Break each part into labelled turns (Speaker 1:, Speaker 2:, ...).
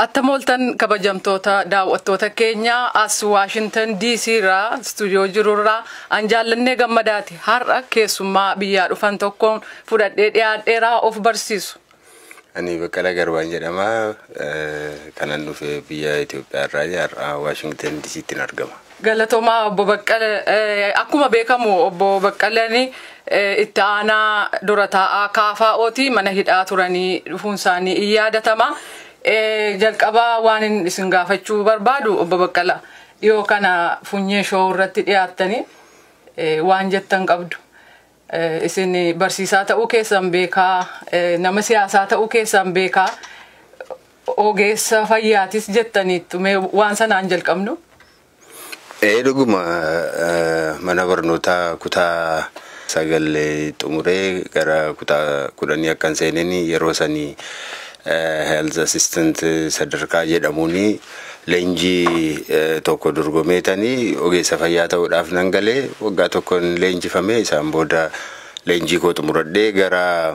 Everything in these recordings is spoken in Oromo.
Speaker 1: Attam ooltan, kabajamtoota daawwattoota keenya. As Waashintan DC irraa, istuudiyoo jirurraa, an Jaallannee Gammadaati. Har'a keessummaa biyyaa dhufan tokkoon fudhadhee dhiyaadheeraa, of barsiisu.
Speaker 2: Ani Baqqalaa Garbaan jedhama. Kanan dhufe biyya Itoophiyaa irraa, har'a Waashingtan DC'ttiin argama.
Speaker 1: Galatoomaa, obbo Baqqala. Akkuma beekamu obbo Baqqalani itti aanaa dura taa'aa KFO'ti, mana hidhaa turanii dhufuun isaanii in yaadatama. Jalqabaa waan isin gaafachuu barbaadu, obbo Baqqala, dhiyoo kana Funyee Show irratti dhiyaattanii waan jettan qabdu. Isin barsiisaa ta'uu keessan beekaa, nama siyaasaa ta'uu keessan beekaa, ogeessa fayyaatis jettaniittu. Mee waan sanaan jalqabnu.
Speaker 2: Ee, dhuguma, mana barnootaa kutaa 9 xumuree gara kutaa 10 akkan seeneen yeroo sanii health assistant sadarkaa jedhamuuni leenjii tokko dorgomeetanii ogeessa fayyaa ta'uudhaaf nan galee. Waggaa tokkoon leenjifame. Isaan booda leenjii koo xumuradhee gara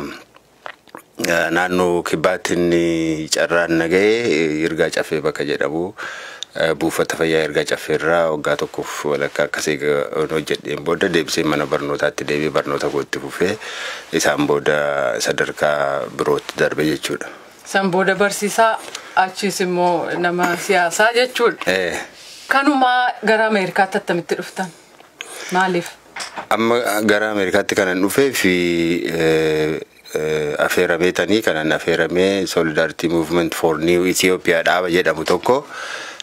Speaker 2: naannoo kibbaatti inni carraan na ga'ee Yirgaa Caffee bakka jedhamu, buufata fayyaa Yirgaa Caffee irraa waggaa tokkoof walakkaa akkasii hojjedheen booda deebisee mana barnootaatti deebi'ee barnoota koo itti fufee isaan booda sadarkaa birootti darbe jechuudha.
Speaker 1: San booda barsiisaa, achiis immoo nama siyaasaa jechuudha. Kanumaa gara Ameerikaatti attamitti dhuftan? Maaliif?
Speaker 2: Amma gara Ameerikaatti kanan dhufee fi affeerameetanii, kanan affeeramee Solidarity Movement for New Ethiopia dhaaba jedhamu tokko,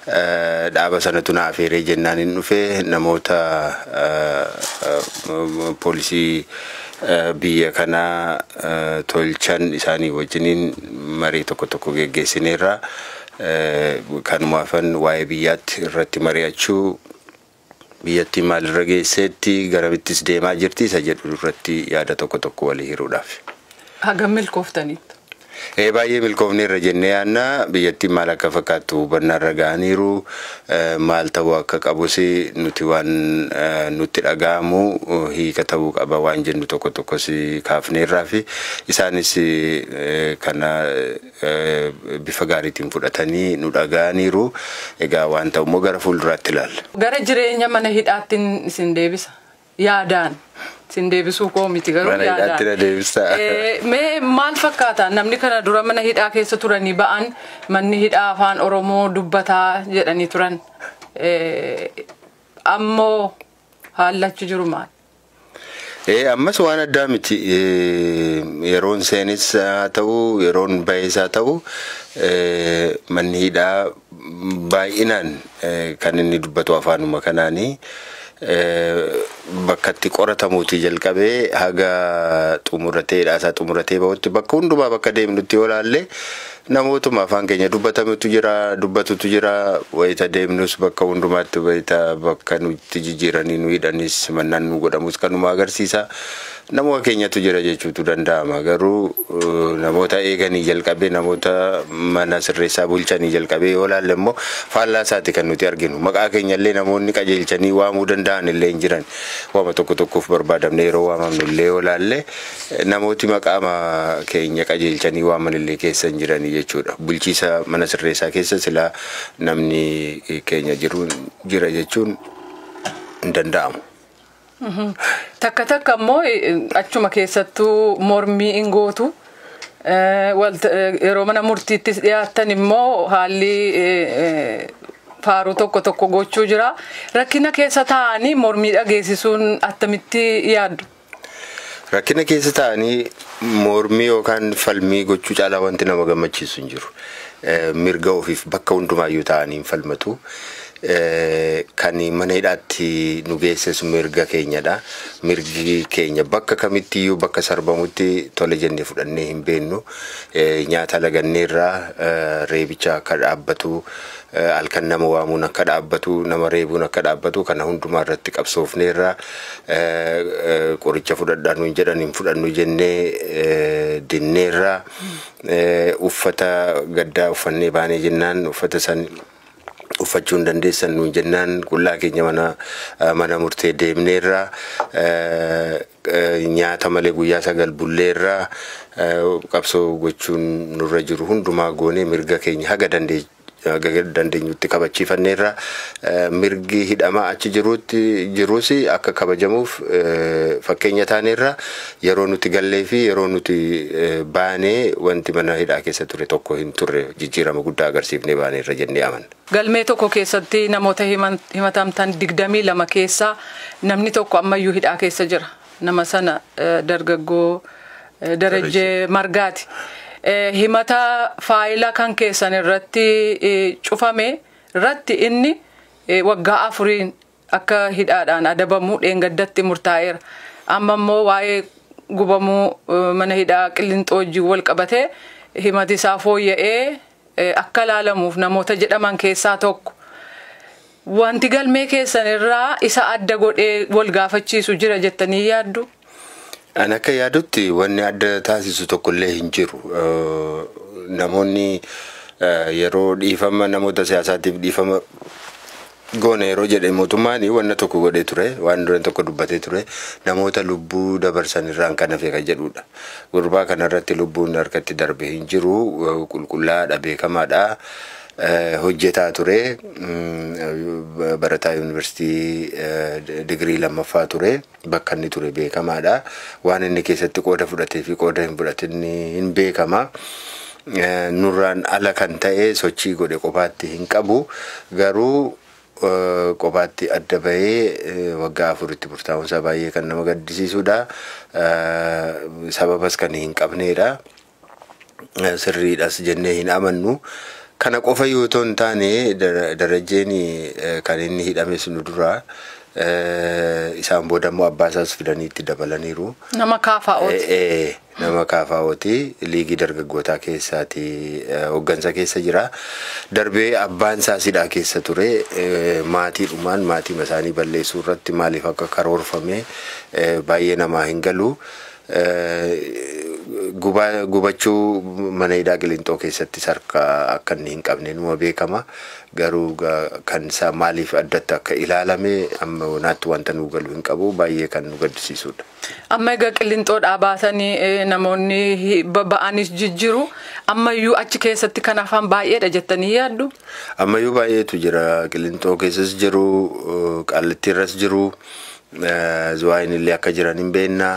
Speaker 2: dhaaba sanatu na affeeree jennaan hin dhufee. Namoota poolisii biyya kanaa tolchan isaanii wajjiniin marii tokko tokko geggeessineerra. Kanumaafan waa'ee biyyaatti irratti mari'achuu, biyyattiin maalirra geesseetti, garamittis deemaa jirti isa jedhu irratti yaada tokko tokko walii hiruudhaaf.
Speaker 1: Hagam milkooftaniittu?
Speaker 2: Ee, baay'ee milkoofneerra jennee yaadna. Biyyattiin maal akka fakkaattu hubannaarra ga'aniiru. Maal ta'uu akka qabus nuti waan nutti dhaga'amu, hiika ta'uu qaba waan jennu tokko tokkos kaafneerraa fi isaanis kana bifa gaariitiin fudhatanii nu dhaga'aniiru. Egaa waan ta'u immoo gara fuulduraatti ilaalla.
Speaker 1: Gara jireenya mana hidhaatti isin deebisa. Yaadaan. Isin deebisuu koo miti garuu
Speaker 2: Mana hidhaatti na deebisa.
Speaker 1: Mee maal fakkaata, namni kana dura mana hidhaa keessa turanii ba'an manni hidhaa afaan Oromoo dubbataa jedhanii turan. Ammoo haalli achi jiru maal?
Speaker 2: Ee, ammas waan addaa miti. Yeroon seenis haa ta'u, yeroon bahees haa ta'u, manni hidhaa baay'inaan kan inni dubbatu afaanuma kanaanii. Bakka itti qoratamuutii jalqabee haga xumuratee hidhaasaa xumuratee bahutti bakka hundumaa bakka deemnutti yoo laalle namootuma afaan keenya dubbatamutu jira, dubbatutu jira. Wayita deemnus bakka hundumaatti, wayita bakka nutti jijjiiranii nu hidhanis, mannaan nu godhamus kanuma agarsiisa. Nama keenyatu jira jechuutu danda'ama. Garuu namoota eeganii jalqabee, namoota mana sirreessaa bulchanii jalqabee yoo laalle immoo faallaa isaati kan nuti arginu. Maqaa keenyallee namoonni qajeelchanii waamuu danda'an illee hin jiran. Waama tokko tokkoof barbaadamne yeroo waamamnu illee yoo laalle namooti maqaama keenya qajeelchanii waaman illee keessa hin jiranii jechuudha. Bulchiisa mana sirreessaa keessa silaa namni keenya jiru jira jechuun hin danda'amu.
Speaker 1: Takka takka immoo achuma keessattuu mormii hin gootu. Yeroo mana murtiittis dhiyaatan immoo haalli faaruu tokko tokko gochuu jira. Rakkina keessa taa'anii mormii dhageessisuun attamitti yaaddu?
Speaker 2: Rakkina keessa taa'anii mormii yookaan falmii gochuu caalaa wanti nama gammachiisu hin jiru. Mirga ofiif bakka hundumaayyuu taa'anii hin falmatu. Kan mana hidhaatti nu geesses mirga keenyadha. Mirgi keenya bakka kamittiyyuu bakka sarbamutti tole jennee fudhannee hin beennu. Nyaata laganneerraa, reebicha akka dhaabbatu, halkan nama waamuun akka dhaabbatu, nama reebuun akka dhaabbatu kana hundumaa irratti qabsoofneerra. Qoricha fudhadhaa nuun jedhan, hin fudhannu jennee dinneerra. Uffata gaddaa uffannee baanee jennaan, uffata san uffachuu hin dandeessan nuun jennaan, qullaa keenya mana murtee deemneerra. Nyaata malee guyyaa 9 bulleerra. Qabsoo gochuun nurra jiru hundumaa goonee mirga keenya haga dandeenye dandeenyutti kabachiifanneerra. Mirgi hidhamaa achi jirutti jirus akka kabajamuuf fakkeenya taaneerra. Yeroo nuti gallee fi yeroo nuti baanee wanti mana hidhaa keessa ture tokko hin turre, jijjiirama guddaa agarsiifnee baaneerra jennee amanna.
Speaker 1: Galmee tokko keessatti namoota himatamtan 22 keessaa namni tokko ammayyuu hidhaa keessa jira. Nama sana dargaggoo Darajjee Margaati. Himata faayila kan keessan irratti cufame irratti inni waggaa 4 akka hidhaadhaan adabamu dheengaddatti murtaa'eera. Amma immoo waa'ee gubamuu mana hidhaa Qillinxoo wajjin wal qabatee himati isaa fooyya'ee akka laalamuuf namoota jedhaman keessaa tokko. Wanti galmee keessan irraa isa adda godhee wal gaafachiisu jira jettanii yaaddu?
Speaker 2: Ani akka yaadutti wanni adda taasisu tokkollee hin jiru. Namoonni yeroo dhiifama namoota siyaasaatiif dhiifama goone yeroo jedhe mootummaan wanna tokko godhee ture, waan duran tokko dubbatee ture, namoota lubbuu dabarsan irraan kan hafe kan jedhudha. Gurbaa kanarratti lubbuun harkatti darbe hin jiru, qulqullaa'aadha, beekamaadha. Hojjetaa ture, barataa yuunivarsiitii digirii lammaffaa ture, bakka inni ture beekamaadha. Waan inni keessatti qooda fudhatee fi qooda hin fudhatin hin beekama. Nurraan ala kan ta'e sochii godhe qofaatti hin qabu. Garuu qofaatti adda bahee waggaa 4tti murtaa'uunsaa baay'ee kan nama gaddisiisudha. Sababas kan hin qabneedha. Sirriidhas jennee hin amannu. Kana qofa yoo ta'u hin taane, Darajjeen kan inni hidhames nu dura, isaan booda immoo abbaa isaas fidanii itti dabalaniiru.
Speaker 1: Nama KFO'ti.
Speaker 2: Nama KFO'ti, liigii dargaggootaa keessaati hooggansa keessa jira. Darbee abbaan isaas hidhaa keessa ture, maatiidhumaan maatii isaanii balleessuu irratti maaliif akka karoorfame baay'ee namaa hin galu. Gubachuu mana hidhaa Qilinxoo keessatti harka akka inni hin qabne numa beekama. Garuu kan isaa maaliif addatti akka ilaalame amma naatti wanta nu galu hin qabu, baay'ee kan nu gaddisiisudha.
Speaker 1: Amma egaa Qilinxoodhaa baasanii namoonni ba'anis jijjiru. Ammayyuu achi keessatti kan hafan baay'eedha jettanii yaaddu?
Speaker 2: Ammayyuu baay'eetu jira. Qilinxoo keessas jiru, Qaallittiirras jiru, Zuwaayin illee akka jiran hin beekna.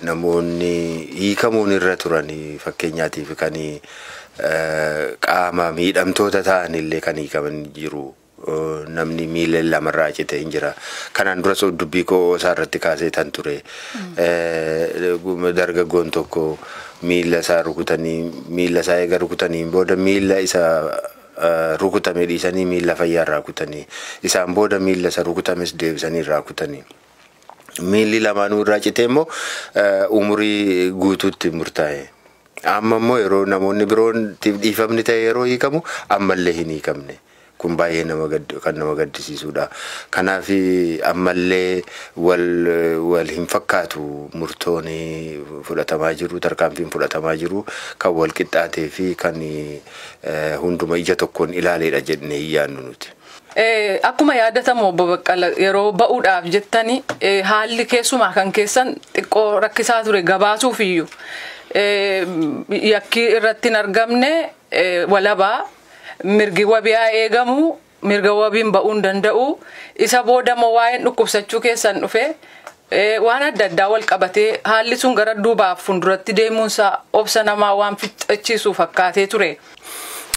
Speaker 2: Namoonni hiikamuun irra turan, fakkeenyaatiif kan qaama miidhamtoota ta'an illee kan hiikaman jiru. Namni miila lamarraa cite hin jira. Kanaan duras dubbii koo isaa irratti kaasee tan ture. Dargaggoon tokko miila isaa rukutanii, miila isaa eega rukutanii booda miila isa rukutame dhiisanii miila fayyaa irraa kutanii, isaan booda miila isa rukutames deebisanii irraa kutanii. Miilli lamaanuu irraa cite immoo umurii guutuutti murtaa'e. Amma immoo yeroo namoonni biroon dhiifamni ta'e yeroo hiikamu ammallee hin hiikamne. Kun baay'ee kan nama gaddisiisudha. Kanaaf ammallee wal hin fakkaatu murtoon fudhatamaa jiru, tarkaanfiin fudhatamaa jiru kan wal qixxaatee fi kan hunduma ija tokkoon ilaaleedha jennee hin yaadnu nuti.
Speaker 1: Akkuma yaadatamu, obbo Baqqala, yeroo ba'uudhaaf jettanii haalli keessumaa kan keessan xiqqoo rakkisaa ture gabaasuuf iyyuu. Yakki irratti hin argamne, walabaa, mirgi wabiyaa eegamu, mirga wabiin ba'uu hin danda'u. Isa booda immoo waa'een dhukkubsachuu keessan dhufe waan adda addaa wal qabatee haalli sun gara duubaaf fuulduratti deemuunsaa obsa namaa waan fixachiisu fakkaatee ture.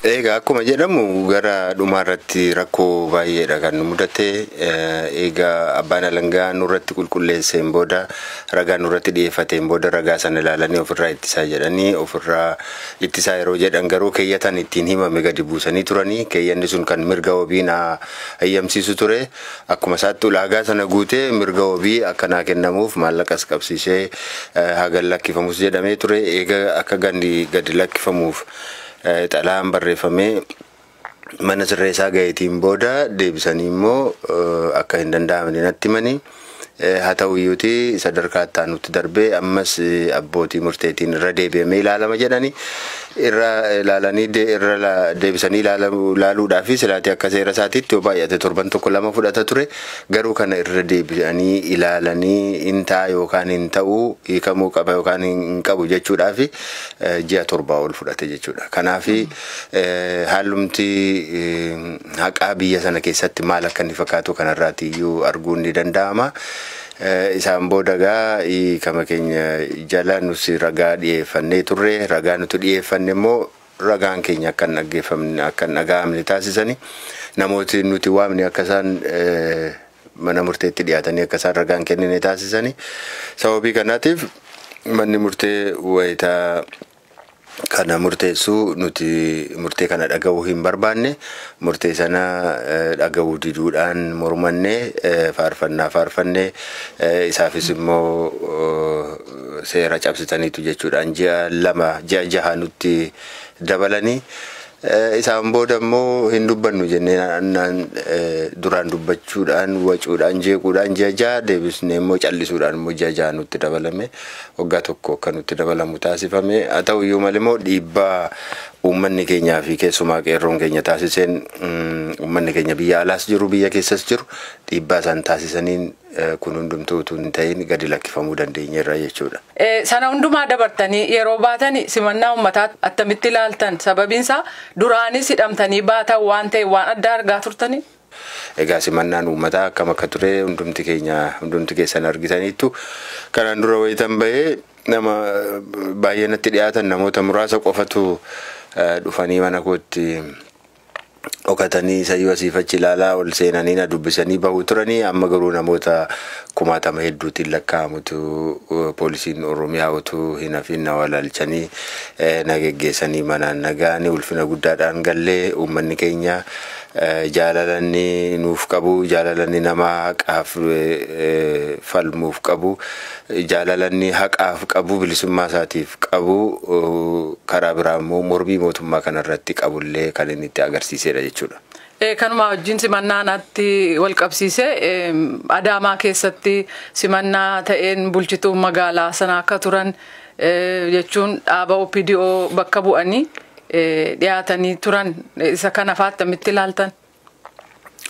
Speaker 2: Egaa akkuma jedhamu gara dhumaarratti rakkoo baay'eedha kan nu mudate. Egaa abbaan alangaa nurratti qulqulleesseen booda, ragaa nurratti dhiyeeffateen booda, ragaa sana ilaalanii ofirraa ittisaa jedhanii, ofirraa ittisaa yeroo jedhan garuu keeyyatan ittiin himame gadi buusanii turanii, keeyyanni sun kan mirga wabii na hayyamsiisu ture. Akkuma isaatti ulaagaa sana guutee mirga wabii akkanaa kennamuuf maallaqas qabsiisee hagan lakkifamus jedhamee ture. Egaa akka gadi lakkifamuuf xalayaan barreeffamee mana sirreessaa gaheetiin booda deebisanii immoo akka hin danda'amne natti himanii, haa ta'u iyyuuti sadarkaa itti aanutti darbee ammas abbootii murteetiin irra deebi'amee ilaalama jedhani. Irra ilaalanii irra deebisanii ilaaluudhaaf silaatii akka seera isaatiitti yoo baay'ate torban tokko lama fudhata ture. Garuu kana irra deebi'anii ilaalanii hin ta'a yookaan hin ta'uu, hiikamuu qaba yookaan hin qabu jechuudhaaf ji'a 7 ol fudhate jechuudha. Kanaaf haalumti haqaa biyya sana keessatti maal akka inni fakkaatu kanarraati iyyuu arguun ni danda'ama. Isaan booda gaa hiikama keenya jala nuti ragaa dhiyeeffannee turre. Ragaa nuti dhiyeeffanne immoo ragaan keenya akka hin dhaggeeffamne, akka hin dhaga'amne taasisanii, namooti nuti waamne akka isaan mana murteetti dhiyaatanii akka isaan ragaan kennine taasisanii. Sababii kanaatiif manni murtee wayitaa kana murteessuu nuti murtee kana dhaga'uu hin barbaanne. Murtee sana dhaga'uu diduudhaan mormanne, faarfannaa faarfanne. Isaafis immoo seera cabsitaniitu jechuudhaan ji'a 2, ji'a 6 nutti dabalanii. Isaan booda immoo hin dubbannu jennee duraan dubbachuudhaan, wacuudhaan, jeequudhaan ji'a 6, deebisnee immoo callisuudhaan immoo ji'a 6 nutti dabalame. Waggaa tokko akka nutti dabalamu taasifame. Haa ta'u iyyuu malee immoo dhiibbaa uummanni keenyaa fi keessumaa qeerroon keenya taasiseen, uummanni keenya biyya alaas jiru, biyya keessas jiru, dhiibbaa isaan taasisaniin kun hundumtuu utuu hin ta'in gadi lakkifamuu dandeenyeerra jechuudha.
Speaker 1: Sana hundumaa dabartanii yeroo baatanii simannaa uummataa attamitti ilaaltan? Sababiinsaa duraanis hidhamtanii baatan waan ta'e waan adda argaa turtanii?
Speaker 2: Egaa simannaan uummataa akkam akka ture hundumti keenya, hundumti keessan argitaniittu. Kanaan dura wayitan bahee nama baay'ee natti dhiyaatan namoota muraasa qofatu dhufanii mana kootti dhokatanii sayyuu asiif achi ilaalaa ol seenanii na dubbisanii bahuu turanii. Amma garuu namoota kumaatama hedduutiin lakkaa'amutu poolisiin Oromiyaa utuu hin hafin na walaalchanii na geggeessanii manaan nagaanii ulfina guddaadhaan gallee. Uummanni keenya jaalalanni nuuf qabu, jaalalanni nama haqaaf falmuuf qabu, jaalalanni haqaaf qabu, bilisummaa isaatiif qabu, karaa biraa immoo mormii mootummaa kanarratti qabullee kan inni itti agarsiisedha jechuudha.
Speaker 1: Kanuma wajjin simannaa natti wal qabsiise, Adaamaa keessatti simannaa ta'een bulchituu magaalaa sana akka turan jechuun dhaaba OPDO bakka bu'anii dhiyaatanii turan, isa kana fa'aa attamitti ilaaltan?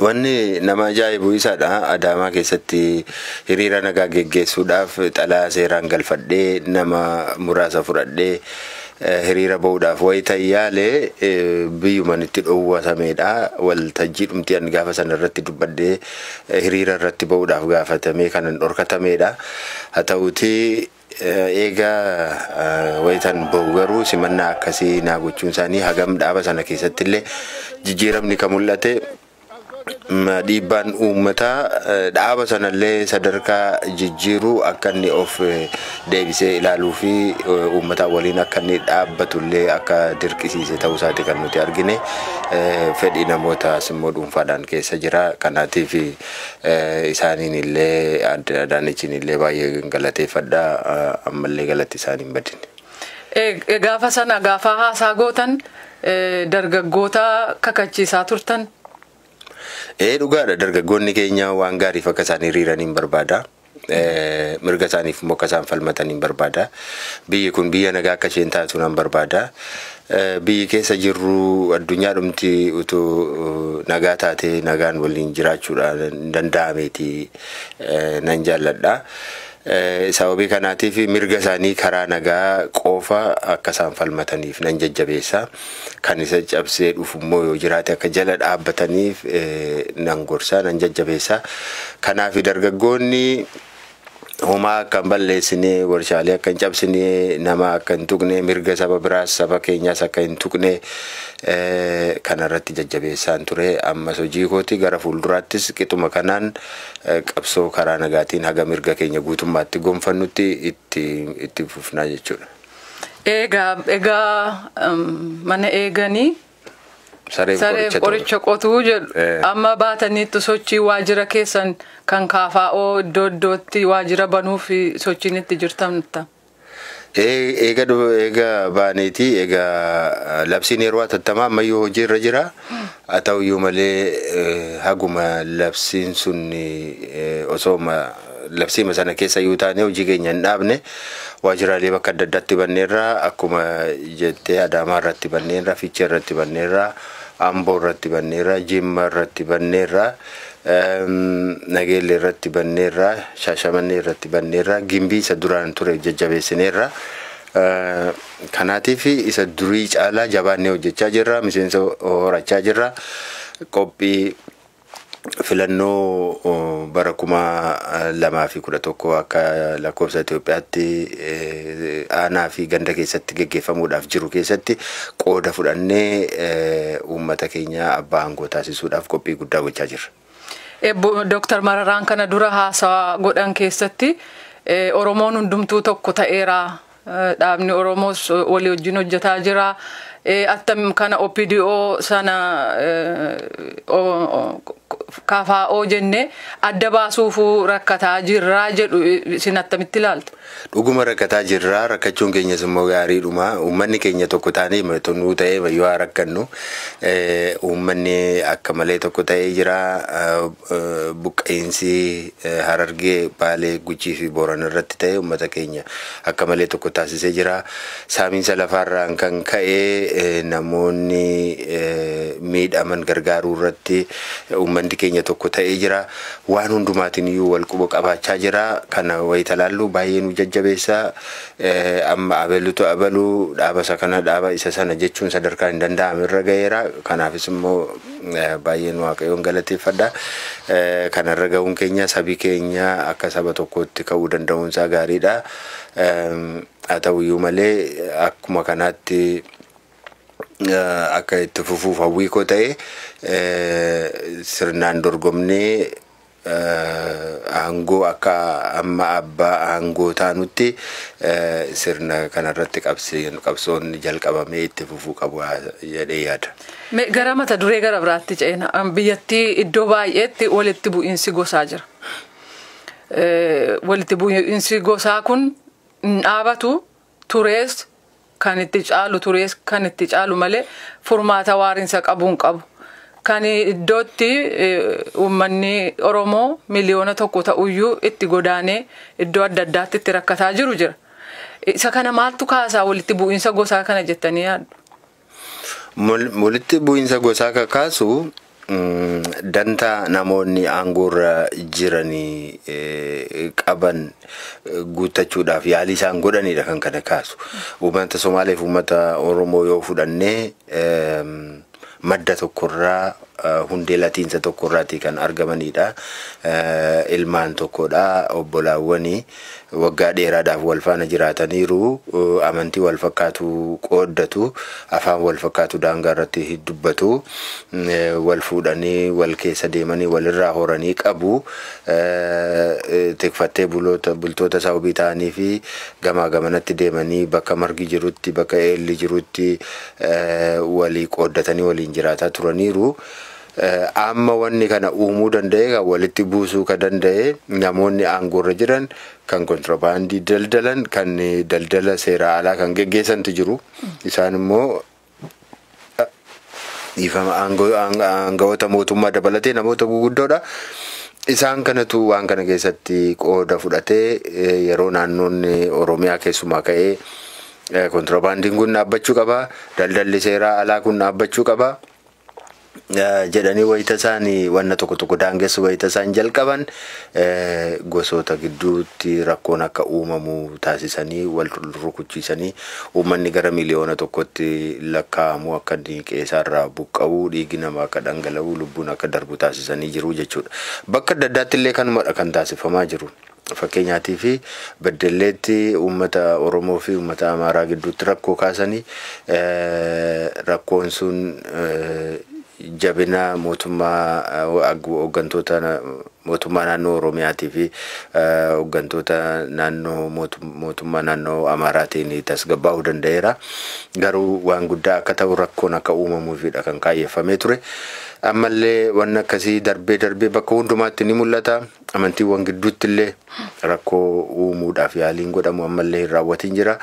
Speaker 2: Wanni nama ajaa'ibu isaadha. Adaamaa keessatti hiriira nagaa geggeessuudhaaf xalayaa seeraan galfadhee, nama muraasa fudhadhee hiriira bahuudhaaf wayita yaalee biyyuman itti dhoowwatameedha. Waltajjii dhumti ani gaafa sana irratti dubbadhee hiriira irratti bahuudhaaf gaafatamee kanan dhorkatameedha. Haa ta'uutii eegaa wayitan bahu garuu simannaa akkasii naa gochuun isaanii hagam dhaaba sana keessatti illee jijjiiramni kan mul'ate, dhiibbaan uummataa dhaaba sanallee sadarkaa jijjiiruu akka inni of deebisee ilaaluu fi uummataa waliin akka inni dhaabbatullee akka dirqisiise ta'uu isaati kan nuti argine. Fedhii namootaas immoo dhuunfaadhaan keessa jira. Kanaatiif isaaniin illee, adde Adaanechiin illee baay'ee galateeffadha. Ammallee galatti isaanii hin badine.
Speaker 1: Gaafa sana gaafa haasaa gootan dargaggoota kakachiisaa turtan.
Speaker 2: Ee, dhugaadha. Dargaggoonni keenya waan gaariif akka isaan hiriiraniin barbaada. Mirga isaaniif immoo akka isaan falmataniin barbaada. Biyyi kun biyya nagaa akka isheen taatu nan barbaada. Biyyi keessa jirru addunyaa dhumti utuu nagaa taate nagaan waliin jiraachuudhaan danda'ameeti nan jaalladha. Sababii kanaatiif mirga isaanii karaa nagaa qofa akka isaan falmataniif nan jajjabeessa. Kan isa cabsee dhufu immoo yoo jiraate akka jala dhaabbataniif nan gorsa, nan jajjabeessa. Kanaaf dargaggoonni homaa akka hin balleessine, warshaalee akka hin cabsine, nama akka hin tuqne, mirga saba biraas saba keenyaas akka hin tuqne kanarratti jajjabeessaan ture. Ammas hojii kooti gara fuulduraattis qixuma kanaan qabsoo karaa nagaatiin haga mirga keenya guutummaatti gonfannutti itti fufnaa jechuudha.
Speaker 1: Egaa mana eeganii
Speaker 2: Sareef
Speaker 1: qoricha qotuu jedhu. Amma baataniitti sochii waajjira keessan kan KFO iddoo iddootti waajjira banuuf sochiin itti jirtan.
Speaker 2: Eega baaneeti, egaa labsiin yeroo hatattamaa ammayyuu hojiirra jira. Haa ta'uyyuu malee haguma labsiin sun osoo labsiima sana keessa iyyuu taane hojii keenya hin dhaabne. Waajjiraalee bakka adda addaatti banneerra, akkuma jettee Adaamaa irratti banneerra, Fiichee irratti banneerra, Amboo irratti banneerra, Jimma irratti banneerra, Nageellee irratti banneerra, Shaashamannee irratti banneerra, Gimbii isa duraan ture jajjabeessineerra. Kanaatiif isa durii caalaa jabaannee hojjechaa jirra, miseensa horachaa jirra. Qophii filannoo bara 2011 akka lakkoofsa Itoophiyaatti aanaa fi ganda keessatti geggeeffamuudhaaf jiru keessatti qooda fudhannee uummata keenya abbaa aangoo taasisuudhaaf qophii guddaa gochaa jirra.
Speaker 1: Dooktar Mararaan kana dura haasawa godhan keessatti Oromoon hundumtuu tokko ta'eera. Dhaabni Oromoos walii wajjin hojjetaa jira. Attam kana OPDO sana KFO jennee adda baasuufuu rakkataa jirraa jedhu, isin attamitti ilaaltu?
Speaker 2: Dhuguma rakkataa jirraa, rakkachuun keenyas immoo gaariidhuma. Uummanni keenya tokko taanee nuu ta'ee yoo haa rakkannu, uummanni akka malee tokko ta'ee jira. Buqqeensi Harargee, Baalee, Gujii fi Boorana irratti ta'e uummata keenya akka malee tokko taasisee jira. Saamiinsa lafaarraan kan ka'e namoonni miidhaman gargaaruu irratti uummanni keenya tokko ta'ee jira. Waan hundumaatiin iyyuu wal quba qabaachaa jira. Kana wayita laallu baay'ee nu jajjabeessa. Amma abelutu abaluu, dhaaba isa kana, dhaaba isa sana jechuun sadarkaa hin danda'amne irra ga'eera. Kanaafis immoo baay'een Waaqayyoon galateeffadha. Kanarra ga'uun keenya sabi keenya akka saba tokkootti ka'uu danda'uunsaa gaariidha. Haa ta'uyyuu malee akkuma kanaatti akka itti fufuuf hawwii koo ta'e, sirnaan dorgomnee aangoo akka amma abbaa aangoo taanutti sirna kanarratti qabsoon jalqabamee itti fufuu qabu jedhee yaada.
Speaker 1: Gara mata duree gara biraatti ceena. Biyyattii iddoo baay'eetti walitti bu'iinsi gosaa jira. Walitti bu'iinsi gosaa kun hin dhaabatu, turees kan itti caalu, turees kan itti caalu malee furmaata waariinsa qabu hin qabu. Kan iddootti uummanni Oromoo 1 miliyoona ta'uyyuu itti godaanee iddoo adda addaatti itti rakkataa jiru jira. Isa kana maaltu kaasaa, walitti bu'iinsa gosaa kana jettanii yaaddu?
Speaker 2: Walitti bu'iinsa gosaa kakaasu dantaa namoonni aangoorra jiranii qaban guuttachuudhaaf yaalii isaan godhanidha kan kana kaasu. Uummata Somaalee fi uummata Oromoo yoo fudhannee, madda tokkorraa, hundee latiinsa tokkorraati kan argamanidha. Ilmaan tokkodha, obbolaawwanii waggaa dheeraadhaaf wal faana jiraataniiru, amantii wal fakkaatu qooddatu, afaan wal fakkaatu daangaa irratti dubbatu, wal fuudhanii wal keessa deemanii walirraa horanii qabu. Tikfattee bultoota sababii ta'anii fi gamaa gamanatti deemanii bakka margi jirutti, bakka eelli jirutti walii qooddatanii waliin jiraataa turaniiru. Amma wanni kana uumuu danda'e, kan walitti buusuu ka danda'e, namoonni aangoorra jiran kan kontiroobaandii daldalan, kan daldala seera alaa kan geggeessantu jiru. Isaan immoo, dhiifama, aangawoota mootummaa dabalatee namoota guguddoodha. Isaan kanatu waan kana keessatti qooda fudhatee yeroo naannoon Oromiyaa keessumaa ka'ee kontiroobaandiin kun dhaabbachuu qaba, daldalli seeraa alaa kun dhaabbachuu qaba jedhanii wayita isaan wanna tokko tokko daangessu, wayita isaan jalqaban, gosoota gidduutti rakkoon akka uumamu taasisanii wal rukuchiisanii uummanni gara 1 miliyoonatti lakkaa'amu akka inni qe'eesaarraa buqqa'u, dhiigi namaa akka dhangala'u, lubbuun akka darbu taasisanii jiru jechuudha. Bakka adda addaatti illee kanumadha kan taasifamaa jiru. Fakkeenyaatii fi Beddelleetti uummata Oromoo fi uummata Amaaraa gidduutti rakkoo kaasanii, rakkoon sun jabina mootummaa, hooggantoota mootummaa naannoo Oromiyaatii fi hooggantoota naannoo mootummaa naannoo Amaaraatiin tasgabbaa'uu danda'eera. Garuu waan guddaa akka ta'u, rakkoon akka uumamuufidha kan kaayyeffamee ture. Ammallee wanni akkasii darbee darbee bakka hundumaatti ni mul'ata. Amantiiwwan gidduutti illee rakkoo uumuudhaaf yaaliin godhamu ammallee hin raawwatin jira.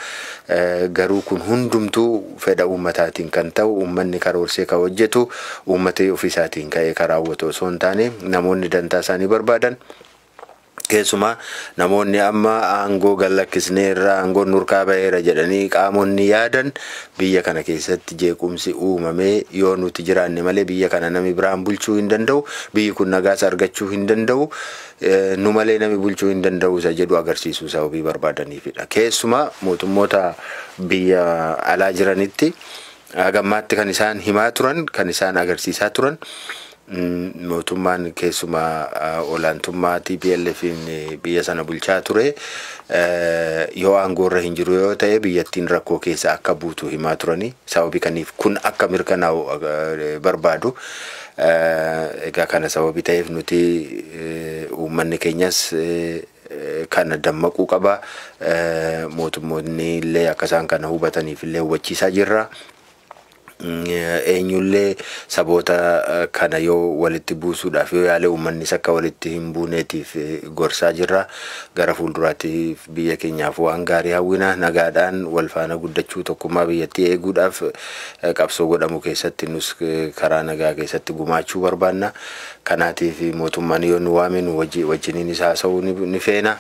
Speaker 2: Garuu kun hundumtuu fedha uummataatiin kan ta'u, uummanni karoorsee kan hojjetu, uummati ofiisaatiin ka'ee kan raawwatu osoo hin taane, namoonni dantaa isaanii barbaadan Keessumaa namoonni amma aangoo gallakkisneerra, aangoon nurkaa ba'eera jedhanii qaamonni yaadan, biyya kana keessatti jeequmsi uumamee yoo nuti jiraanne malee biyya kana nami biraan bulchuu hin danda'u, biyyi kun nagaas argachuu hin danda'u, nu malee nami bulchuu hin danda'u isa jedhu agarsiisuu sababii barbaadaniifidha. Keessumaa mootummoota biyya alaa jiranitti hagammaatti kan isaan himaa turan, kan isaan agarsiisaa turan, mootummaan keessumaa olaantummaa TPLFin biyya sana bulchaa ture yoo aangoorra hin jiru yoo ta'e biyyattiin rakkoo keessa akka buutu himaa turanii, sababii kaniif kun akka mirkanaa'u barbaadu. Egaa kana sababii ta'eef nuti uummanni keenyas kana dammaquu qaba. Mootummoonni illee akka isaan kana hubataniif illee hubachiisaa jirra. Eenyullee saboota kana yoo walitti buusuudhaaf yoo yaale uummannis akka walitti hin buuneetiif gorsaa jirra. Gara fuulduraatti biyya keenyaaf waan gaarii hawwina. Nagaadhaan wal faana guddachuu, tokkummaa biyyattii eeguudhaaf qabsoo godhamu keessatti nus karaa nagaa keessatti gumaachuu barbaanna. Kanaatiif mootummaan yoo nu waame nu wajjiniinis haasa'uu ni feena.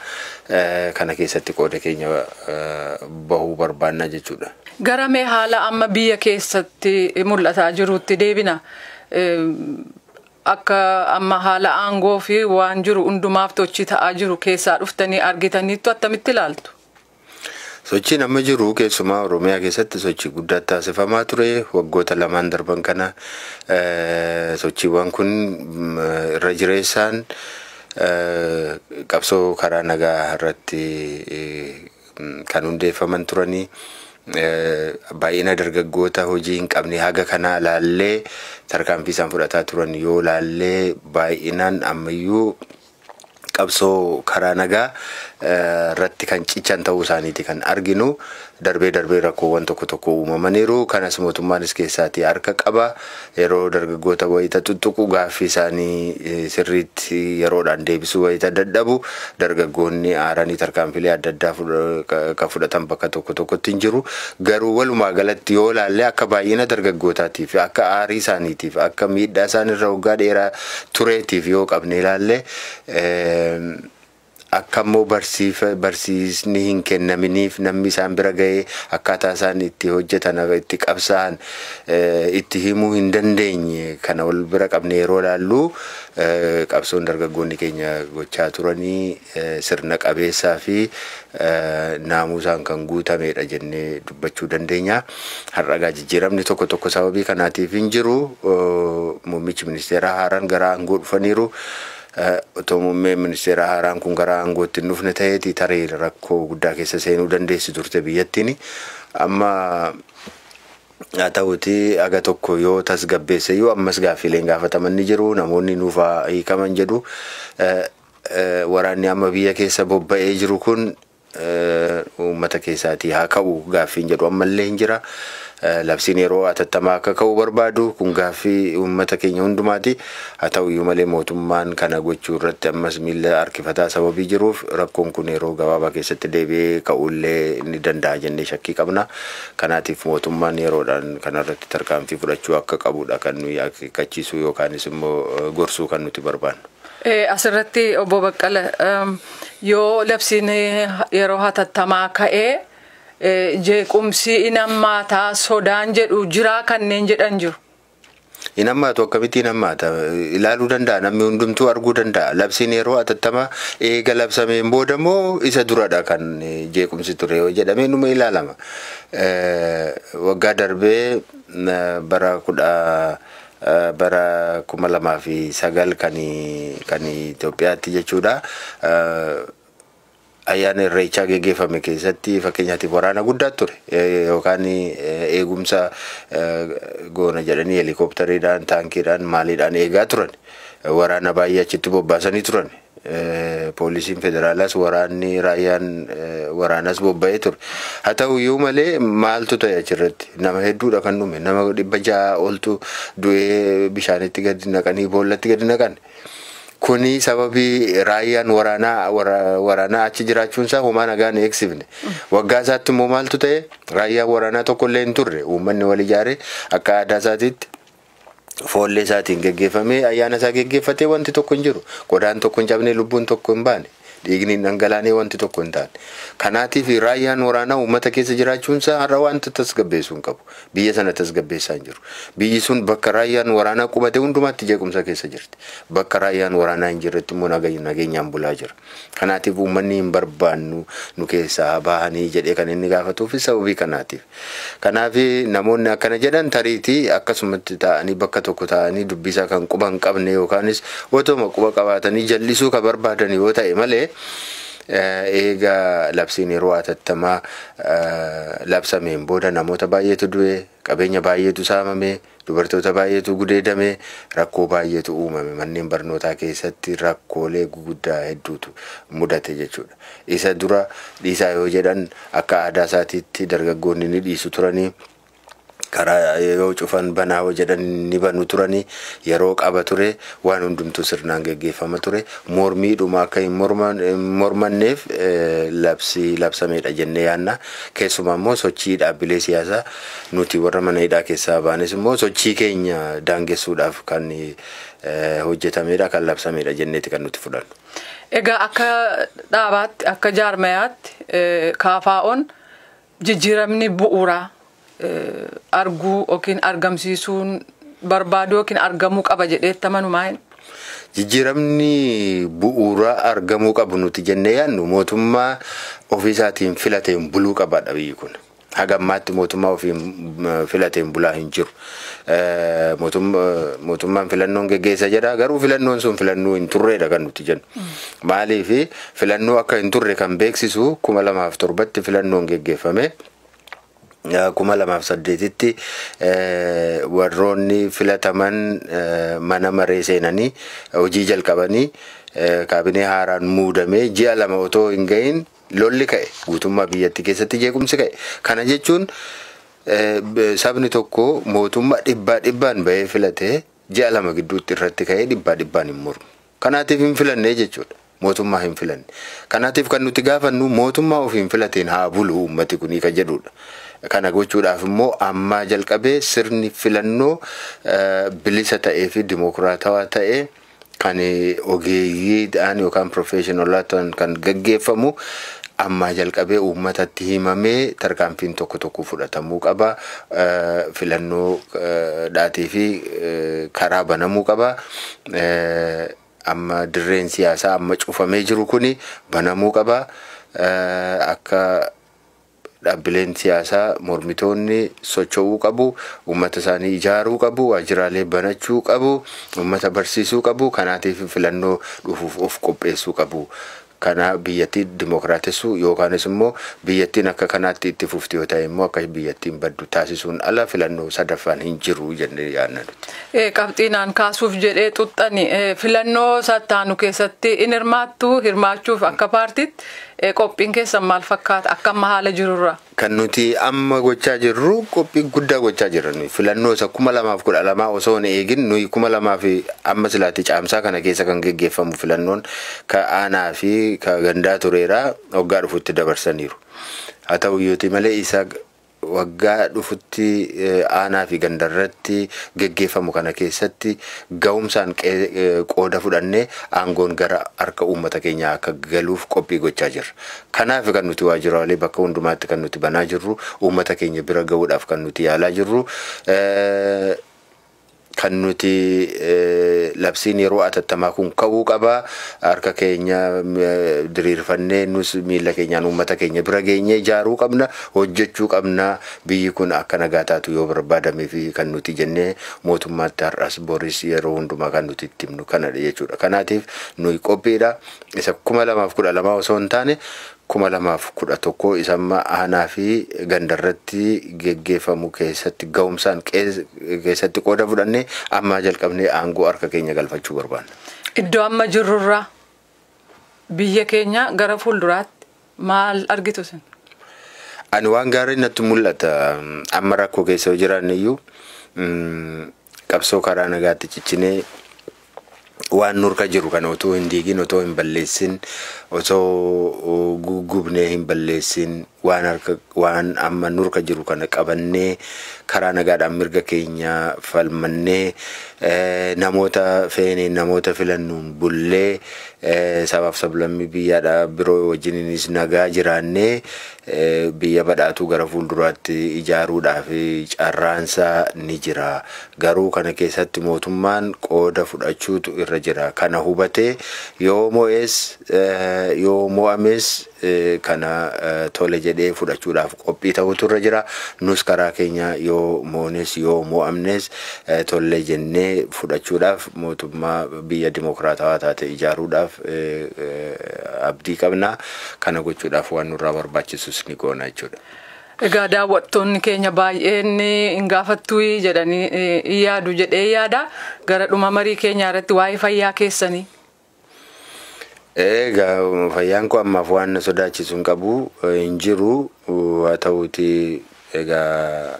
Speaker 2: Kana keessatti qooda keenya bahuu barbaanna jechuudha.
Speaker 1: Gara mee haala amma biyya keessatti mul'ataa jirutti deebina. Akka amma haala aangoo fi waan jiru hundumaaf sochii ta'aa jiru keessaa dhuftanii argitaniittu attamitti ilaaltu?
Speaker 2: Sochiin amma jiru keessumaa Oromiyaa keessatti sochii guddaa taasifamaa ture. Waggoota lamaan darban kana sochiiwwan kun irra jireessaan qabsoo karaa nagaa irratti kan hundeeffaman turanii. Baay'ina dargaggoota hojii hin qabne haga kanaa laallee, tarkaanfii isaan fudhataa turan yoo laallee, baay'inaan ammayyuu qabsoo karaa nagaa irratti kan cichan ta'uu isaaniiti kan arginu. Darbee darbee rakkoowwan tokko tokko uumamaniiru. Kanas mootummaanis keessaatii harka qaba. Yeroo dargaggoota wayita tuttuqu, gaaffii isaanii sirriitti yeroodhaan deebisuu wayita dadhabu, dargaggoonni aaranii tarkaanfilee adda addaa kan fudhatan bakka tokko tokkotti hin jiru. Garuu walumaa galatti yoo laalle, akka baay'ina dargaggootaatiif, akka aarii isaaniitiif, akka miidhaa isaan irra waggaa dheeraa tureetiif yoo qabne ilaalle, akka immoo barsiisni hin kennaminiif namni isaan bira ga'ee akkaataa isaan itti hojjetan, itti qabsaa'an itti himuu hin dandeenye, kana wal bira qabne yeroo laallu, qabsoon dargaggoonni keenya gochaa turanii sirna qabeessaa fi naamusaan kan guutamedha jennee dubbachuu dandeenya. Har'agaa jijjiiramni tokko tokko sababii kanaatiif hin jiru. Muummichi ministeeraa haaraan gara aangoo dhufaniiru. Otoo muummeen ministeera haaraan kun gara aangootti hin dhufne ta'eeti tarii rakkoo guddaa keessa seenuu dandeessi turte biyyattiin. Amma haa ta'uti aga tokko yoo tasgabbeesse iyyuu ammas gaaffiileen gaafataman ni jiru. Namoonni nuufaa hiikaman jedhu. Waraanni amma biyya keessa bobba'ee jiru kun uummata keessaatii haa ka'u gaaffiin jedhu ammallee hin jira. Labsiin yeroo atattamaa akka ka'u barbaadu. Kun gaaffii uummata keenya hundumaati. Haa ta'u iyyuu malee mootummaan kana gochuu irratti ammas miilla harkifataa sababii jiruuf rakkoon kun yeroo gabaabaa keessatti deebi'ee ka'uullee ni danda'a jennee shakkii qabna. Kanaatiif mootummaan yeroodhaan kanarratti tarkaanfii fudhachuu akka qabudha kan nuyi akeekkachiisuu yookaanis immoo gorsuu kan nuti barbaannu.
Speaker 1: Asirratti obbo Baqqala, yoo labsiin yeroo hatattamaa ka'ee jeequmsi in hammaataa sodaan jedhu jiraa kanneen jedhan jiru.
Speaker 2: Hin hammaatu, akkamitti hin hammaata? Ilaaluu danda'a, namni hundumtuu arguu danda'a. Labsiin yeroo hatattamaa eega labsameen booda moo isa duradha kan jeequmsi ture yoo jedhamee numa ilaalama. Waggaa darbee bara 2009 kan Itoophiyaatti jechuudha. Ayyaana Irreechaa geggeeffame keessatti fakkeenyaatiif waraana guddaa ture, yookaan eegumsa goona jedhanii helikooптariidhaan, taankiidhaan, maaliidhaan eegaa turan. Waraana baay'ee achitti bobbaasanii turan. Poolisiin federaalaas, waraanni raayyaan waraanas bobba'ee ture. Haa ta'u iyyuu malee maaltu ta'e achirratti? Nama hedduudha kan dhume. Nama 600 oltu du'ee bishaanitti gadi naqanii, boollatti gadi naqan. Kuni sababii raayyaan waraanaa achi jiraachuun isaa homaa nagaan eegsifne. Waggaa isaatti immoo maaltu ta'e? Raayyaan waraanaa tokko illee hin turre. Uummanni wal ijaaree akka aadaa isaatiitti foollee isaatiin geggeeffamee ayyaana isaa geggeeffatee wanti tokko hin jiru. Qodaan tokko hin cabne, lubbuun tokko hin baane. Dhiigni hin dhangalaanee, wanti tokko hin taane. Kanaatiif raayyaan waraanaa uummata keessa jiraachuunsaa har'a wanta tasgabbeessuu hin qabu. Biyya sana tasgabbeessaa hin jiru. Biyyi sun bakka raayyaan waraanaa qubate hundumaatti jeequmsa keessa jirti. Bakka raayyaan waraanaa hin jirretti immoo nageenyaan bulaa jira. Kanaatiif uummanni hin barbaannu, nu keessaa bahanii jedhee kan inni gaafatuuf sababii kanaatiif. Kanaaf namoonni akkana jedhan tariitii akkasumatti taa'anii, bakka tokko taa'anii dubbisaa kan quba hin qabne yookaanis otoma quba qabaatanii jallisuu kan barbaadan yoo ta'e malee, eega labsiin yeroo atattamaa labsameen booda namoota baay'eetu du'e, qabeenya baay'eetu saamame, dubartoota baay'eetu gudeedame, rakkoo baay'eetu uumame. Manneen barnootaa keessatti rakkoolee guguddaa hedduutu mudate jechuudha. Isa dura dhiisaa yoo jedhan akka aadaa isaatiitti dargaggoonni ni dhiisu turanii. Karaa yoo cufan, banaa yoo jedhan ni banu turanii, yeroo qaba ture, waan hundumtuu sirnaan geggeeffama ture. Mormiidhuma akka hin mormanneef labsii labsameedha jennee yaanna. Keessumaa immoo sochii dhaabbilee siyaasaa nuti warra mana hidhaa keessaa baanes immoo sochii keenya daangessuudhaaf kan hojjetamedha, kan labsameedha jenneeti kan nuti fudhannu.
Speaker 1: Egaa akka dhaabaatti, akka jaarmayaatti, KFO'n jijjiiramni bu'uuraa arguu yookiin argamsiisuun barbaadu yookiin argamuu qaba jedheetti amanu maal?
Speaker 2: Jijjiiramni bu'uuraa argamuu qabu nuti jennee yaadnu mootummaa ofiisaatiin filateen buluu qabaadha biyyi kun. Haga ammaatti mootummaa ofiin filateen bulaa hin jiru. Mootummaan filannoon geggeessa jedha, garuu filannoon sun filannoo hin turreedha kan nuti jennu. Maaliif filannoo akka hin turre kan beeksisu, 2007tti filannoon geggeeffame. 2008tti warroonni filataman mana maree seenanii hojii jalqabanii, kaabinee haaraan muudamee ji'a 2 otoo hin gahin lolli ka'e, guutummaa biyyattii keessatti jeequmsi ka'e. Kana jechuun sabni tokko mootummaa dhibbaa dhibbaan bahee filatee ji'a 2 gidduutti irratti ka'ee dhibbaa dhibbaan hin mormu. Kanaatiif hin filannee jechuudha. Mootummaa hin filanne. Kanaatiif kan nuti gaafannu mootummaa ofiin filateen haa bulu uummati kunii kan jedhudha. Kana gochuudhaaf immoo ammaa jalqabee sirni filannoo bilisa ta'ee fi dimokiraatawaa ta'ee kan ogeeyyiidhaan yookaan professionalaataan kan gaggeeffamu ammaa jalqabee uummatatti himamee tarkaanfiin tokko tokko fudhatamuu qaba. Filannoo dhaatii fi karaa banamuu qaba. Amma dirreen siyaasaa amma cufamee jiru kuni banamuu qaba. Akka dhaabbileen siyaasaa mormitoonni socho'uu qabu, uummata isaanii ijaaruu qabu, waajjiraalee banachuu qabu, uummata barsiisuu qabu. Kanaatiif filannoo dhufuuf of qopheessuu qabu. Kana biyyattii dimokiraatessuu yookaanis immoo biyyattiin akka kanaatti itti fufti yoo ta'e immoo akka biyyattiin baddu taasisuun ala filannoo sadaffaan hin jiru jennee yaadna nuti.
Speaker 1: Qabxiinaan kaasuuf jedhee xuxxani, filannoo sattaanu keessatti in hirmaattu? Hirmaachuuf akka paartiitti qophiin keessan maal fakkaata akka amma haala jirurra?
Speaker 2: Kan nuti amma gochaa jirru, qophii guddaa gochaa jirra nuyi. Filannoo isa 2012 osoo hin eegin, nuyi kuma lamaa fi amma silaatti caamsaa kana keessa kan geggeeffamu filannoon ka aanaa fi ka gandaa tureera, waggaa dhufutti dabarsaniiru. Haa ta'u iyyuuti malee isa waggaa dhufutti aanaa fi gandarratti geggeeffamu kana keessatti ga'umsaan qooda fudhannee aangoon gara harka uummata keenyaa akka galuuf qophii gochaa jirra. Kanaaf kan nuti waajjiraalee bakka hundumaatti kan nuti banaa jirru, uummata keenya bira gahuudhaaf kan nuti yaalaa jirru. Kan nuti labsiin yeroo atattamaa kun ka'uu qaba. Harka keenya diriirfannee nus miila keenyaan uummata keenya bira geenyee ijaaruu qabna, hojjechuu qabna. Biyyi kun akka nagaa taatu yoo barbaadamee fi kan nuti jennee mootummaatti har'as boris yeroo hundumaa kan nuti itti himnu kanadha jechuudha. Kanaatiif nuyi qophiidha. Isa 2012 osoo hin taane 2011 isa amma aanaa fi gandarratti geggeeffamu keessatti ga'umsaan keessatti qooda fudhannee ammaa jalqabnee aangoo harka keenya galfachuu barbaanna.
Speaker 1: Iddoo amma jirrurraa biyya keenya gara fuulduraatti maal argitu isin?
Speaker 2: Ani waan gaarii natti mul'ata. Amma rakkoo keessa yoo jiraanne iyyuu qabsoo karaa nagaatti ciccinee waan nurka jiru kana otoo hin diigin, otoo hin balleessin, otoo gugubnee hin balleessin Waan harka waan amma nurka jiru kana qabannee, karaa nagaadhaan mirga keenya falmannee, namoota feeneen, namoota filannuun bullee, sabaaf sablammii biyyaadhaa biroo wajjininis nagaa jiraannee, biyya badhaatuu gara fuulduraatti ijaaruudhaaf carraansaa ni jira. Garuu kana keessatti mootummaan qooda fudhachuutu irra jira. Kana hubatee yoo mo'es yoo mo'ames kana tole jedhee fudhachuudhaaf qophii ta'utu irra jira. Nus karaa keenya yoo moones yoo mo'amnes tolle jennee fudhachuudhaaf, mootummaa biyya dimokiraatawaa taate ijaaruudhaaf abdii qabna. Kana gochuudhaaf waan nurraa barbaachisus ni goona jechuudha.
Speaker 1: Egaa daawwattoonni keenya baay'een hin gaafattuu jedhanii yaadu jedhee yaada. Gara dhuma marii keenyaa irratti waa'ee fayyaa keessanii.
Speaker 2: Egaa fayyaan koo ammaaf waan na sodaachisu hin qabu, hin jiru. Haa ta'uuti egaa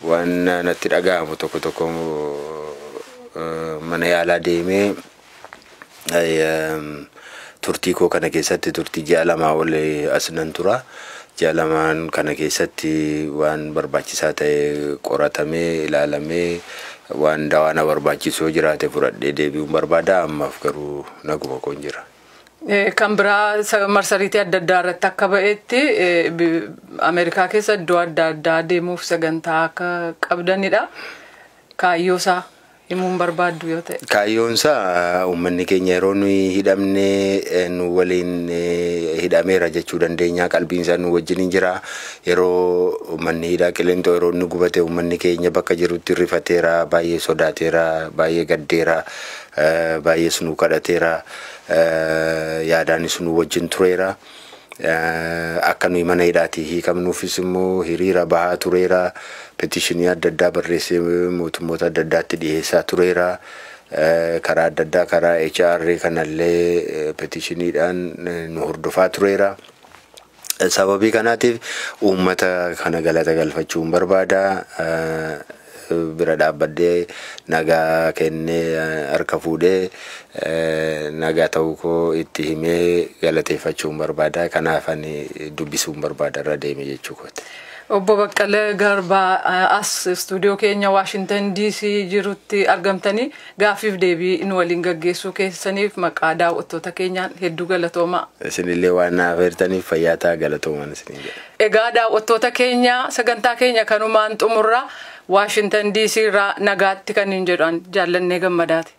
Speaker 2: waan natti dhaga'amu tokko tokko mana yaalaa deemee, turtii koo kana keessatti, turtii ji'a 2 ol as nan tura. Ji'a 2n kana keessatti waan barbaachisaa ta'e qoratamee ilaalamee, waan dawaa na barbaachisu yoo jiraate fudhadhee deebi'uun barbaada. Ammaaf garuu naguma koon jira.
Speaker 1: Kan biraa, marsariitii adda addaa irratti akka ba'etti, Ameerikaa keessa iddoo adda addaa deemuuf sagantaa akka qabdanidha. Kaayyoo isaa himuun barbaaddu yoo ta'e.
Speaker 2: Kaayyoon isaa uummanni keenya yeroo nuyi hidhamne nu waliin hidhameera jechuu dandeenya. Qalbiin isaa nu wajjin jira. Yeroo manni hidhaa Qilinxoo yeroo inni gubate, uummanni keenya bakka jirutti rifateera, baay'ee sodaateera, baay'ee gaddeera, baay'ees nu kadhateera, yaadaanis nu wajjin tureera. Akka nuyi mana hidhaatii hiikamnuufis immoo hiriira bahaa tureera. Petition adda addaa barreessee mootummoota adda addaatti dhiyeessaa tureera. Karaa adda addaa, karaa HR kanallee petitioniidhaan nu hordofaa tureera. Sababii kanaatiif uummata kana galata galfachuun barbaada. Bira dhaabbadhee nagaa kennee, harka fuudhee nagaa ta'uu koo itti himee galateeffachuun barbaada. Kanaaf ani dubbisuun barbaada irra deeme jechuu kooti.
Speaker 1: Obbo Baqqalee Garbaa, as istuudiyoo keenya Waashintan DC jirutti argamtanii gaaffiif deebii nu waliin gaggeessuu keessaniif maqaa daawwattoota keenyaan hedduu galatoomaa.
Speaker 2: Isinillee waan na affeertaniif fayyaa ta'aa, galatoomaan isiniin jedha.
Speaker 1: Egaa daawwattoota keenya, sagantaa keenya kanumaan xumurra. Waashintan DC irraa nagaatti kan hin jedhan Jaallannee Gammadaati.